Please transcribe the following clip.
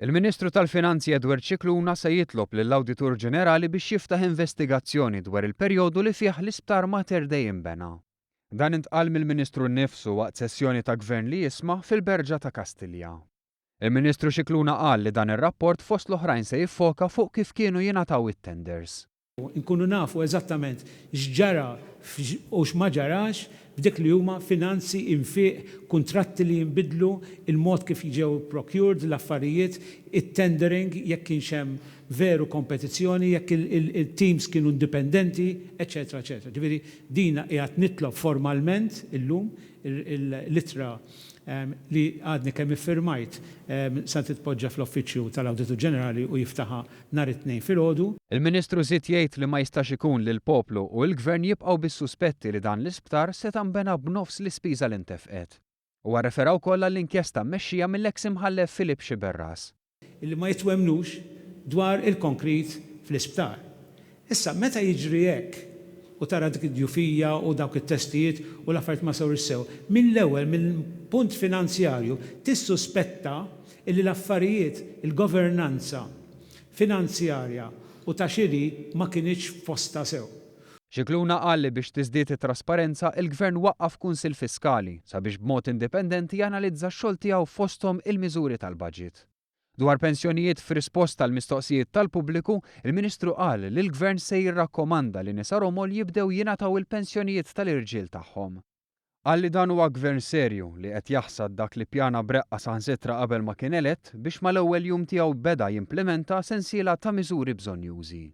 Il-Ministru tal-Finanzi Edward Scicluna se jitlob lill-Awditur Ġenerali biex jiftaħ investigazzjoni dwar il-perjodu li fih l-Isptar Mater Dei inbena. Dan intqal mill-Ministru nnifsu waqt sessjoni ta' Gvern li Jisma' fil-Berġa ta' Kastilja. Il-Ministru Scicluna qal li dan ir-rapport fost l-oħrajn se jiffoka fuq kif kienu jingħataw it-tenders. Inkunu nafu eżattament x'ġara u x'ma ġarax f'dik li huma finanzi, infiq, kuntratti li jinbidlu, il-mod kif ġew procured l-affarijiet, it-tendering, jekk kienx hemm veru kompetizzjoni, jekk il-teams kienu indipendenti, eċċetera eċċetera. Ġifieri din qiegħed nitlob formalment illum l-ittra li għadni kemm iffirmajt se titpoġġa fl-Uffiċċju tal-Awditur Ġenerali u jiftaħha nhar it-Tnejn filgħodu. Il-Ministru żied jgħid li ma jistax ikun li l-poplu u l-Gvern jibqgħu bis-suspetti li dan l-isptar seta' nbena b'nofs l-ispiża li ntefqet. Huwa rrefera wkoll għall-inkjesta mmexxija mill-eks Imħallef Philip Sciberras. li ma jitwemmnux dwar il-konkrit fl-isptar. Issa, meta jiġri hekk u tara dik id-djufija u dawk it-testijiet u l-affarijiet ma sarux sew, mill-ewwel, mill-punt finanzjarju, tissuspetta illi l-affarijiet, il-governanza finanzjarja u ta' xiri ma kinitx f'postha sew. Scicluna qal li biex tiżdied it-trasparenza, il-Gvern waqqaf Kunsill Fiskali sabiex b'mod indipendenti janalizza x-xogħol tiegħu fosthom il-miżuri tal-baġit. Dwar pensjonijiet f'risposta għal mistoqsijiet tal-pubbliku, il-Ministru qal li l-Gvern se jirrakkomanda li nisa romol jibdew jingħataw il-pensjonijiet tal-irġiel tagħhom. Qal li dan huwa Gvern serju li qed jaħsad dak li ppjana b'reqqa saħansitra qabel ma kien elett biex mal-ewwel jum tiegħu beda jimplimenta sensiela ta' miżuri bżonnjużi.